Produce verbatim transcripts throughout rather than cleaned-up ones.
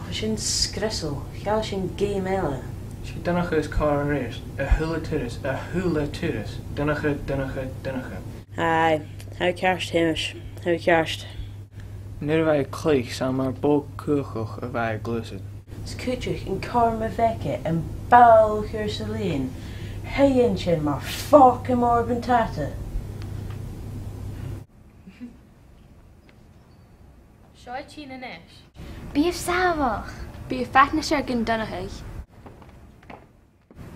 Tha sin sgriosail, chaill sinn geama eile. 'S e Donnchadh as coireach a-rithist, a h-uile turas, a h-uile turas. Donnchadh, Donnchadh, Donnchadh. Aye, tha ceart, Sheumais, tha ceart. Nuair a bha e a' cluich, 's ann mar bog cumhachdach a bha e a' gluasad. 'S cuideachd an cor mo bheaga am ball a chur san lìon. Thèid an sin mar phàirt de mo bhuntàta. Seo e a' tighinn a-nis. Bi sàmhach. Bidh e fada nas fheàrr gun Donnchadh.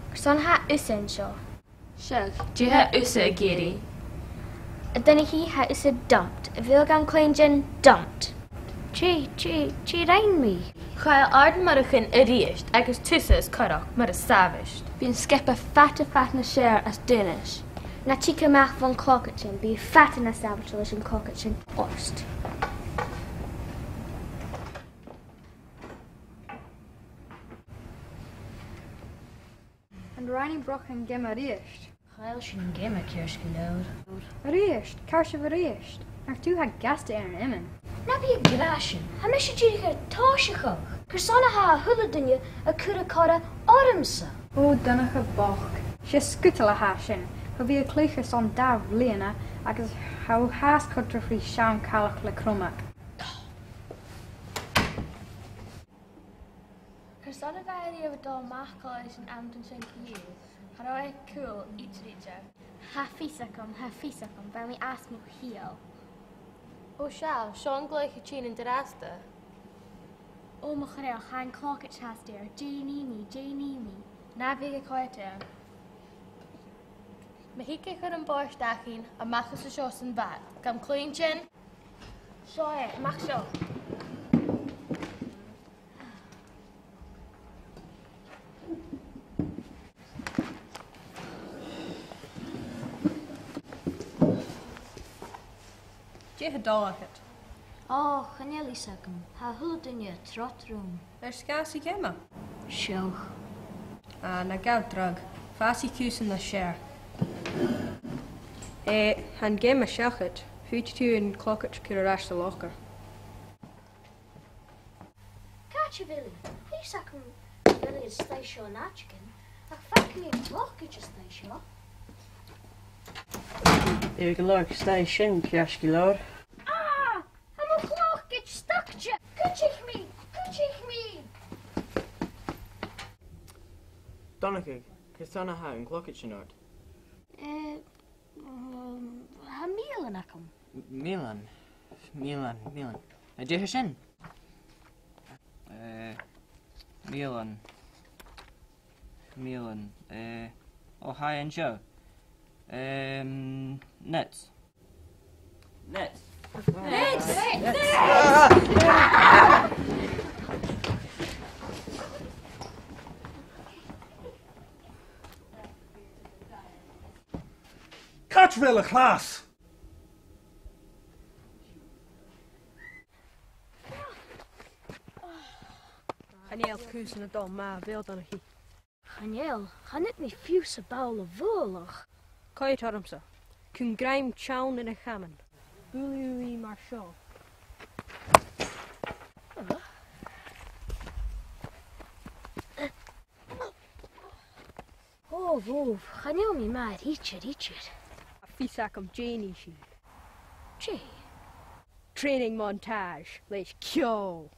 Carson a tha thusa an seo? Seadh, dè tha thusa ag iarraidh? A Dhonnchaidh, tha thusa dumped. A bheil thu gam chluinntinn? Dumped. Dè, dè, dè rinn mi? Chaidh àrd-mhurachan a-rithist agus thusa as coireach mar as àbhaist. Bidh an sgioba fada, fada nas fheàrr às d' aonais. Na tig a-mach bhon chlogaid sin, bidh thu fada nas sàbhailte leis a' chlogaid sin ort. An rinn sibh brath air an geama a-rithist? Chaill sinn an geama, ceart gu leòr. A-rithist, ceart a-rithist. Nach tu a tha gasta air an iomain. Na bi ag ràdh sin, tha mise dìreach air tòiseachadh. Carson a tha a h-uile duine a' cur a cora ormsa? Ò, Donnchadh bochd. 'S e sgudal a tha sin. Cha bhi thu a' cluich airson dà bhliadhna agus tha thu fhathast a' cur tro thrì seann chailleach le cromadh. Carson a bha e a-riamh a' dol a-mach còmhla ris an t-amadain sin co-dhiù? Cha robh e cool idir, idir. Tha fios agam, tha fios agam, bha mi às mo chiall. Ò, seall, seo an cluich a' tighinn an-dràsta. Ò, mo chreach, tha an clogaid fhathast air. Dè nì mi, dè nì mi? Na bi ag coimhead air. Ma thig e chun a' bhùird againn, a-mach às an seo san bhad. Gam chluinntinn? Seo e, a-mach seo. Dè tha dol agad? Ò, chan eil fhios agam. Tha a h-uile duine a' trod rium. Air sgàth 's a' gheama? Seadh. Ah, na gabh dragh. Fàsaidh tu sìos nas fheàrr. Eh, tha an geama seachad. Faodaidh tu an clogaid a chur air ais sa locker. Càit a bheil i? Tha fhios agam gu bheil i a-staigh seo an àiteigin, ach faic mi an clogaid a-staigh seo. Tha i gu lèir a-staigh sin, ceart gu leòr. Ah! Tha mo chlogaid stuckte! Cuidich mi! Cuidich mi! Donnchadh, carson a tha an clogaid sin ort? Eh, um, tha mìlean agam. M-, mìlean? Mìlean, mìlean. Eh, dè tha sin? Eh, mìlean. Mìlean. Eh, ò, tha e an seo. Ehm, nits. Nits. Nits! Càit a bheil a' chlas? Chan eil cùisean a' dol math, a bheil, a Dhonnchaidh? Chan eil, chan fhaod mi fiù 's am ball a bhualadh. Coimhead ormsa. Cùm grèim teann na chaman. Buail i mar seo. Ò, bhobh, chan eil mi math idir, idir. Tha fios agam dè nì sinn. Dè? Training montage leis ceòl.